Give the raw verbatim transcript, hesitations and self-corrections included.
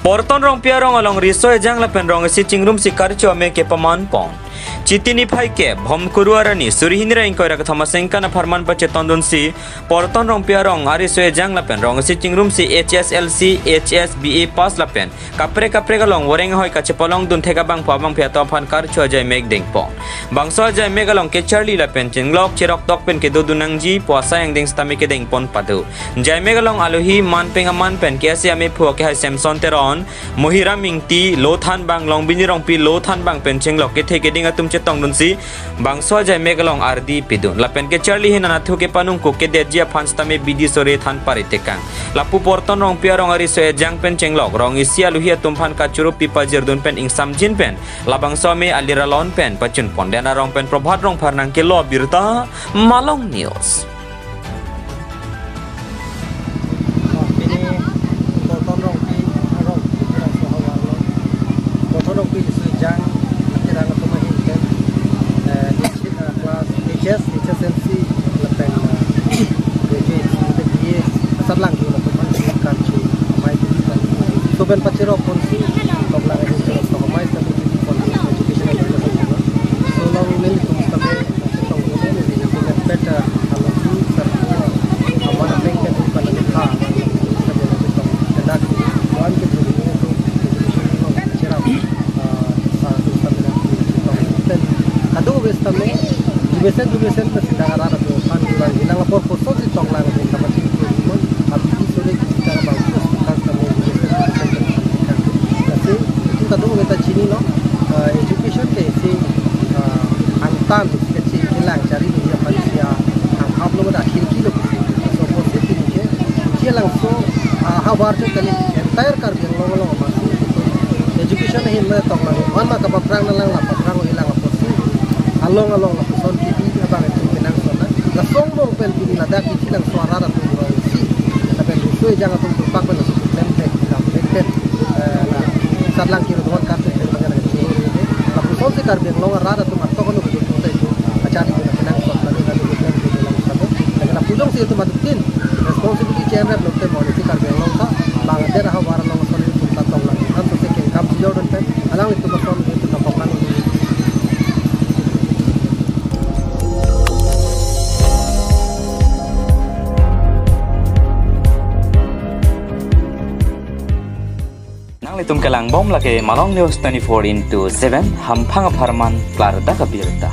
Porton Rongpi arong along riso ejang lapen rong isi chingrumsi karcho amei kepaman pon. Chiti niphai kep, Bhomkuru arni, suri hini ra ingkoi ra kethom aningkan apharman pachetongdunsi, Porton Rongpi arong ariso ejang lapen rong isi chingrumsi H S L C, H S B A pass lapen kaprek kaprek along voreng ahoi kachepalongdun thek abangpo abangpi atum aphan karcho ajai mek dengpon. Bangso ajai mek along kecharli lapen chinglok cherok tok pen kedodun nangji pu asai angdeng sitame kedengpon pado. Jai mek along alohi manpeng aman pen K S A amei phu akehai Samson Teron, Mohiram Ingti, Lothanbang, Longbini Rongpi, Lothanbang pen chinglok kethe keding atum chetongdunsi bangso ajai mek along ardi pidun. Lapen kecharli ahin anatthu kepanung kukkedetji aphan sitame bidi sore than paritekang. Lapu Porton Rongpi arong ariso ejang pen chinglok rong isi alohi atum aphan kachoro pi pajirdun pen ingsamjin pen labangso amei alir alon pen pachunpon. Den arong pen Prabhat Rongphar nangkelo abirta, Malong News. Pini Porton Rongpi arong, Porton Rongpi riso ejang, tirang atum ahin pen, eh, class H S, H S L C, lapen, eh, graduate, B A, asat lang ke lapen man kan si amei tu kan. So pen pachirok ponsi, toklang ahin pen so amei sa tu pon education and development. So long nelitum sitame tong neli neli tu pet, eh, alohi sa tu aman apeng ke tu kan neli tha. Sitame nelitum kedak wan ke tu nelitum education long cherap. Ah, ah, tu sitame nelitum tong. Pen kadokave sitame, jumesen jumesen pen sida arat atum aphan bilang bilang apor kosonsi toklang ahin kapachini pu mon, abidi sore kita bang terus kita sitame jumesen jumesen pen sitame. Lasi, itu kadokave ta chinilo, ah, education ke isi, ah, angtan isi kachingki lang chari duri aphan isi, ah, anghap lo da khirki lo. So, positive ke, isi alangso, ah, havar cho kali entire Karbi Anglong along amatsi education ahin me toklang, wan ma kapaphrang nanglang, la paphrang o-e lang apotsi, along along lapuson kipi abang itum kenangsot na. Lason angbong pen pini ladak isi alangso arat atum rong isi, lapen riso ejang atum turpak pen laso klem thek, lam thek thek, eh, la sat lang kiro duan kar thek thek abang nangchoro ri. Lapusonsi Karbi Anglong arat atum atok anu betul betul itu achari guna kenangsot lalu lalu klem thek lam satu. Lapen lapu jongsi itum adutin responsibility che-en rap lote mo isi Karbi Anglong ta, bang adet ahavar along ason itum ta toklang. Ansose kengkam si jordon pen, alanglitum ason itum ta papan. Nanglitum kelangbom lake Malong News twenty-four into seven, hamphang apharman klardak abirta.